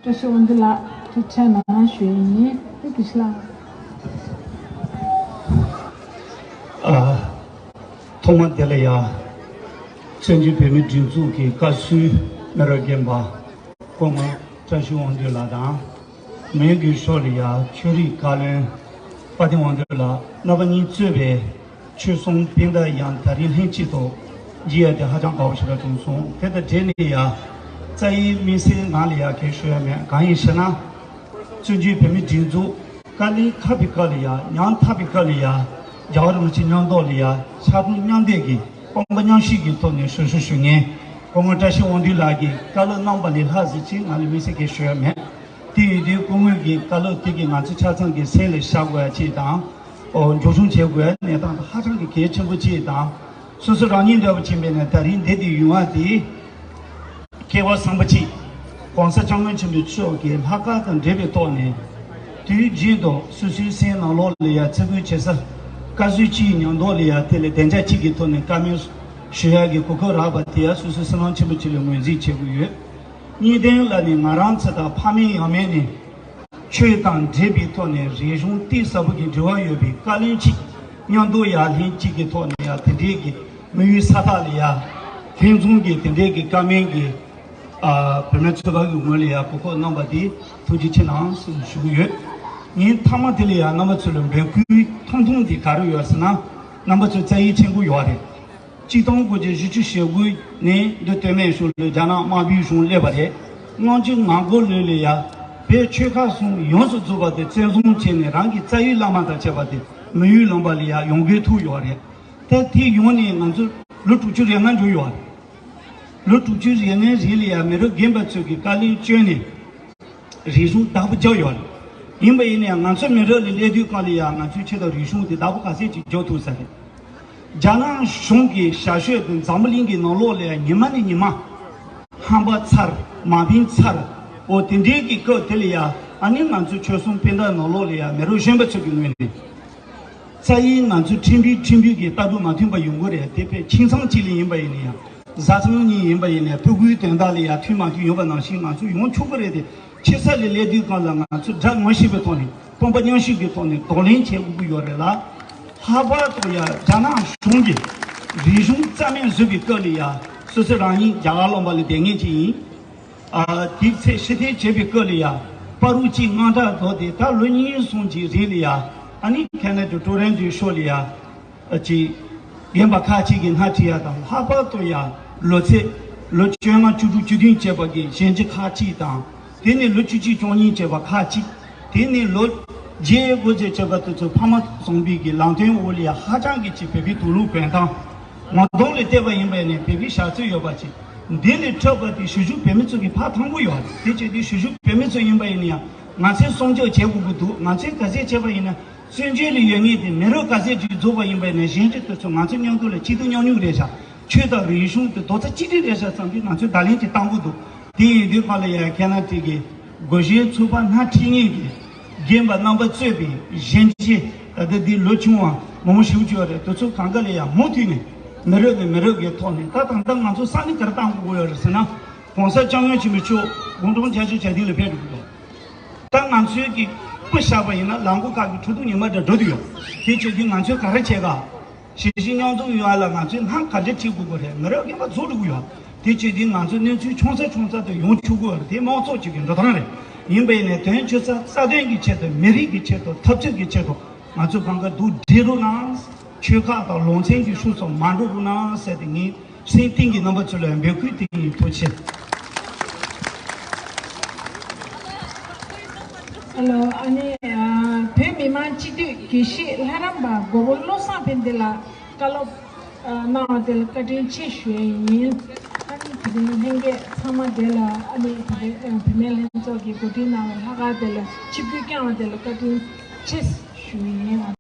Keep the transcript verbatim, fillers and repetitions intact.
བཀྲ་ཤིས་དབང་འདུས་ལགས་ཐུགས་རྗེ་གནང་ཞུ་ཡི་ཡིན། ཨེ་དགེ་བཤེས་ལགས། ཨ། ཐོག་མ་དེ་ལ་ཡ། བཙན་བྱོལ་བོད་མིའི་སྒྲིག་འཛུགས་ཀྱི་བཀའ་ཟུར་མི་རབས་རྒན་པ་སྐུ་ངོ་བཀྲ་ཤིས་དབང་འདུས་ལགས་དང་། མོན་གྱི་ཕྱོགས་ལ་ཡ་ཆོས་རིག་བཀའ་བློན་དཔལ་ལྡན་དབང་འདུས་ལགས་རྣམ་པ་གཉིས་གཙོས་པའི་ཆོལ་གསུམ་སྤུན་ཟླ་ཡང་ད་རིང་ལྷན་ཅིག་ཏུ་མཇལ་ཡ་དེ་ཧ་ཅང་དགའ་པོ་ཞེ་དྲག་བྱུང་སོང་། དེ་དང་འབྲེལ་ནས་ཡ་རྩ་ཡི་དམིགས་བསལ་ངང་ལ་ཡ་གང་ཞུ་ཡ་མེད། གང་ཡིན་ཞེ་ན། བཙན་བྱོལ་བོད་མིའི་སྒྲིག་འཛུགས་དཀའ་ལས་ཁག་པའི་སྐབས་ལ་ཡ་ཉམ་ཐག་པའི་སྐབས་ལ་ཡ་རྒྱལ་བ་རིན་པོ་ཆེ་མཉམ་འདོགས་ལ་ཡ་ཕྱག་རྡོར་མཉམ་འདེགས་ཀྱི་དཔུང་པ་མཉམ་གཤིབ་ཀྱི་ཐོག་ནས་ཞུ་ཞུ་ཞུ་མཁན་སྐུ་ངོ་བཀྲ་ཤིས་དབང་འདུས་ལགས་ཀྱིས་བཀའ་སློབ་གནང་པ་ལས་ལྷག་ཟེར་ཅིག་ང་ལ་དམིགས་བསལ་གྱི་ཞུ་ཡ་མེད། དེ་ཡིན་དུས་སྐུ་ངོ་གི་བཀའ་སློབ་དེ་གིས་ང་ཚོ་ཆ་ཚང་གི་སེམས་ལ་བཞག་དགོས་ཡ་ཅིག་དང་། ཨོ། མཇུག་སྐྱོང་བྱེད་དགོས་ཡ་གནས་སྟངས་དེ་ཧ་ཅང་གི་གལ་ཆེན་པོ་ཅིག་དང་། སོ་སོ་རང་ཉིད་འདྲ་བོ་ཕྱིན་པས་ན་ད་རིང་འདི་དེ་ཡོང་བ་དེ། སྐལ་བ་བཟང་པོ་ཅིག་༸གོང་ས་༸སྐྱབས་མགོན་ཆེན་པོ་མཆོག་གི་ལྷག་དཀར་དང་འབྲེལ་བའི་ཐོག་ནས། དུས་རྒྱུན་དུ་སོ་སོའི་སེམས་ནང་ལོགས་ལ་ཡ་བརྩི་བཀུར་བྱེད་ས། བཀའ་ཟུར་གཅིག་ཡིན་མདོག་ལ་ཡ་དེ་ལ་བདེ་འཇགས་གཅིག་གི་ཐོག་ནས་བཀའ་མོལ་ཞུ་ཡ་གི་གོ་སྐབས་རག་པ་དེ་ཡ་སོ་སོའི་བསོད་ནམས་ཆེན་པོ་ཅིག་ལ་ངོས་འཛིན་བྱེད་དགོས་ཡོད། གཉིས་ལྡན་ལ་ནི་ང་རང་ཚོ་དང་ཕ་མེས་ཡང་མེས་ནས། ཆོས་དང་འབྲེལ་བའི་ཐོག་ནས་རིག་གཞུང་གཏིང་ཟབ་པོ་གི་འབྲེལ་བ་ཡོད་པའི་བཀའ་བློན་གཅིག་མཉམ་དུ་ཡར་ལྷན་གཅིག་གི་ཐོག་ནས་ཡ་དེ་འདྲའི་གི་མི་ཡུལ་ས་ཐག་ལ་ཡ་ལྷན་འཛོམས་ཀྱི་དེ་འདྲའི་གི་བཀའ་མོལ་གྱི་ཨ་བོད་མི་ཚོ་བ་གི་ངོས་ལ་ཡ་གོ་སྐབས་གནང་བ་དེ་ཐུགས་རྗེ་ཆེ་གནང་ཞུ་གི་ཡོད། ངས་མཐའ་མ་དེ་ལ་ཡ་རྣམ་པ་ཚོ་ལ་འབོད་སྐུལ་ཐུང་ཐུང་དེ་ག་རེ་ཡོད་ཟེར་ན། རྣམ་པ་ཚོ་བཙན་ཡིད་ཆེན་པོ་ཡོད་རེད། གཅིག་སྟོང་དགུ་བརྒྱ་བཞི་བཅུ་ཞེ་དགུ་ནས་འདི་སྟོད་སྨད་ཕྱོགས་ལ་རྒྱ་ནག་དམར་པོའི་གཞུང་སླེབས་པ་རེད། ལྔ་བཅུ་ང་དགུ་ལོ་ལ་ཡ་བོད་ཆོལ་ཁ་གསུམ་ཡོངས་སུ་རྫོགས་པ་དེ་བཙན་བཟུང་བྱས་ནས་རང་གི་རྩ་བའི་བླ་མ་དང་བཅས་པ་དེ་མི་ཡུལ་ལུང་པ་ལ་ཡ་ཡོང་དགོས་ཐུག་ཡོད་རེད། ད་དེ་ཡོང་ནས་ང་ཚོ་ལོ་དྲུག་ཅུ་རེ་ལྔ་འགྲོ་ཡོད་རེད། ལོ་དྲུག་ཅུ་རེ་ལྔའི་རིང་ལ་ཡ་མི་རབས་རྒན་པ་ཚོས་ཀྱི་བཀའ་བློན་བསྐྱོན་ནས། རིག་གཞུང་བདག་པོ་རྒྱག་ཡོད་རེད། ཡིན་པ་ཡིན་ན་ཡང་ང་ཚོ་མི་རབས་ལ་སླེབས་དུས་སྒང་ལ་ཡང་ང་ཚོའི་ཆོས་དང་རིག་གཞུང་དེ་བདག་པོ་ག་ཚད་ཅིག་རྒྱག་ཐུབ་ས་རེད། རྒྱ་ནག་གཞུང་གི་ཞབས་ཞུ་དེ་འཛམ་བུ་གླིང་གི་ནང་ལོགས་ལ་ཡང་ཉི་མ་ནས་ཉི་མ། ཧམ་པ་ཚར། མ་ཕན་ཚར། འོ་དེ་འདྲའི་གི་སྐབས་དེ་ལ་ཡང་ཨ་ནི་ང་ཚོའི་ཆོལ་གསུམ་སྤུན་ཟླ་ནང་ལོགས་ལ་ཡང་མི་རབས་གཞོན་པ་ཚོ་གི་ངོས་ནས། རྩ་ཡིན་ང་ཚོ་ཁྲིམས་དཔོན་ཁྲིམས་དཔོན་གྱི་ལྟ་གྲུབ་མ་མཐུན་པ་ཡོང་གི་རེད། དེ་བས་ཁྱིམ་ཚང་གཅིག་ལ་ཡིན་པ་ཡིན་ན་ཡང་། བཟའ་ཚང་གཉིས་ཡིན་པ་ཡིན་ནའི་ཕྲུ་གུའི་དོན་དག་ལ་ཡང་མཐུན་མ་མཐུན་ཡོད་པ་ནང་བཞིན་ང་ཚོ་ཡོང་ཆོག་གི་རེད་དེ། ཕྱི་ས་ལ་སླེབས་དུས་སྒང་ལ་ང་ཚོ་དགྲ་ངོ་ཤེས་པའི་ཐོག་ནས་དཔུང་པ་མཉམ་གཤིབ་ཀྱི་ཐོག་ནས་གདོང་ལེན་བྱེད་དགོས་ཀྱི་ཡོད་རེད་ལ། ལྷག་པར་དུ་ཡང་རྒྱ་ནག་གཞུང་གིས་རིག་གཞུང་རྩ་མེད་བཟོས་པའི་སྐབས་ལ་ཡང་སོ་སོ་རང་ཉིད་རྒྱ་གར་ལུང་པ་ལ་བསྡད་མཁན་ཅིག་ཡིན། ཨ། དེའི་ཚེ་ཕྱིར་འཐེན་བྱས་པའི་སྐབས་ལ་ཡང་བར་དུ་གཅིག་དངངས་སྐྲག་རྫོགས་ཏེ་ད་ལོ་གཉིས་གསུམ་གྱི་རིང་ལ་ཡང་ཨ་ནི་ཁེ་ན་ཌ་ཊོ་རོན་ཊོའི་ཕྱོགས་ལ་ཡང་། ཨ། ཅིག་རྒན་པ་ཁག་ཅིག་གིས་སྣེ་ཁྲིད་ཡ་དང་། ལྷག་པར་དུ་ཡང་ལོ་ཚད་ལོ་བཅོ་ལྔ་བཅུ་དྲུག་བཅུ་བདུན་བྱས་པ་གི་གཞོན་སྐྱེས་ཁག་ཅིག་དང་། དེ་ནས་ལོ་བཅུ་གཅིག་བཅུ་གཉིས་བྱས་པ་ཁག་ཅིག་དེ་ནས་ལོ་བརྒྱད་དགུ་བཅས་བྱས་པ་དེ་ཚོ་ཕ་མ་བཟང་པོའི་གི་ལམ་སྟོན་འོག་ལ་ཡང་ཧ་ཅང་གི་ཅིག་བོད་པའི་དུག་ལོག་གོན་སྟངས། ངོ་གདོང་ལ་བལྟས་པ་ཡིན་པ་ཡིན་ནའི་བོད་པའི་ཞག་ཚོད་ཡོད་པ་ཅིག་འདི་ལས་འཕྲོས་པ་དེ་གཞིས་བཞུགས་བོད་མི་ཚོ་གི་ཕར་ཐང་པོ་ཡོད་རེད། དེ་བྱས་དུས་གཞིས་བཞུགས་བོད་མི་ཚོ་ཡིན་པ་ཡིན་ན་ཡང་ང་ཚོས་སྲུང་སྐྱོབ་བྱེད་དགོས་ཀྱི་འདུག་ང་ཚོས་ག་ཚད་བྱས་པ་ཡིན་ན། བཙན་བྱོལ་ལ་ཡོད་མཁན་དེ་མི་རབས་ག་ཚད་ཅིག་རྫོགས་པ་ཡིན་པ་ཡིན་ན་གཞོན་སྐྱེས་དེ་ཚོ་ང་ཚོ་མཉམ་དུ་ལ་སྐྱིད་སྡུག་མཉམ་མྱོང་རེད་ཤག་ཆོས་དང་རིག་གཞུང་དེ་རྡོག་རྩ་གཅིག་སྒྲིལ་རེད་ཤག་བསམ་དུས་ང་ཚོས་བརྡ་ལན་ཅིག་བཏང་དགོས་འདུག་དེ་ཡིན་དུས་སྒང་ལ་ཡང་ཁེ་ན་ཌ་གི་སྒོར་གཞས་ཚོགས་པ་སྣེ་ཁྲིད་མཁན་གྱི་རྒན་པ་རྣམ་པ་གཙོས་པའི་གཞོན་སྐྱེས། ད་ལྟ་འདི་ལོ་ཆུང་བ་མང་པོ་ཞེ་པོ་ཅིག་ཡོད་རེད། དེ་ཚོ་གང་ག་ལ་ཡང་མུ་མཐུད་ནས་མི་རབས་ནས་མི་རབས་ཀྱི་ཐོག་ནས། ད་ད་ལྟ་ང་ཚོ་ས་གནས་ག་རེ་བཏང་དགོས་ཀྱི་ཡོད་རེད་ཟེར་ན། ༸གོང་ས་༸སྐྱབས་མགོན་ཆེན་པོ་མཆོག་དགུང་གྲངས་བརྒྱད་ཅུ་གྱ་བདུན་ལ་ཕེབས་འགྲོ་གི་འདུག་ད་ང་ཚོའི་གི་སྤུ་བཞག་པ་ཡིན་ན་ལམ་གོ་ཁག་གི་ཁྲི་གདུགས་ཉི་མ་འདྲ་འགྲོ་གི་ཡོད། དེ་བྱེད་དུས་ང་ཚོས་ག་རེ་བྱེད་ག་གཞིས་བྱེས་མཉམ་འཛོམས་ཡོང་བ་ལ་ང་ཚོས་སྣེ་ག་འདྲ་ཁྲིད་དགོས་ཀྱི་རེད། མི་རབས་རྒན་པ་རྫོགས་འགྲོ་གི་ཡོད། དེ་བྱེད་དུས་ང་ཚོས་གནས་ཚུལ་ཆུང་ཙག་ཆུང་ཙག་དེ་ཡོང་ཆོག་གི་ཡོད་རེད། དེ་དམངས་གཙོ་གཅིག་གི་འགྲོ་སྟངས་རེད། ཡིན་པ་ཡིན་ནའི་དོན་ཆེ་ས་རྩ་དོན་གྱི་ཆེད་དུ། མི་རིགས་ཀྱི་ཆེད་དུ། འཐབ་རྩོད་ཀྱི་ཆེད་དུ་ང་ཚོ་གང་ག་འདུག་སྒྲིལ་རོགས་གནང་། ཆོལ་ཁ་དང་ལུང་ཚན་གྱི་ཤུགས་སུ་མ་འགྲོ་རོགས་གནང་ཟེར་ཏེ་ངས་སེམས་གཏིང་གི་རྣམ་པ་ཚོ་ལ་འབོད་སྐུལ་དེ་ཡིན། ཐུགས་རྗེ་ཆེ། ཧེ་ལོ། ཨ་ནི་ཨ་བོད་མི་མང་སྤྱི་འཐུས་དགེ་བཤེས་ལྷ་རམས་པ་མགོན་པོ་བློ་བཟང་ཕན་བདེ་ལགས་བཀའ་སློབ་ཨ་གནང་བ་དེ་ལ་བཀའ་དྲིན་ཆེ་ཞུ་ཡས་ཡིན། ཨ་ནི་དེ་རིང་ལྷན་རྒྱས་ཚང་མ་དེ་ལ་ཨ་ནི་བོད་པའི་ཨ་བུད་མེད་ལྷན་ཚོགས་ཀྱིས་གོ་སྒྲིག་གནང་བའི་ལྷག་དཀར་དེ་ལ་ཆིབས་བསྒྱུར་བསྐྱངས་བ་དེ་ལ་བཀའ་དྲིན་ཆེ་ཞུ་ཡས་ཡིན།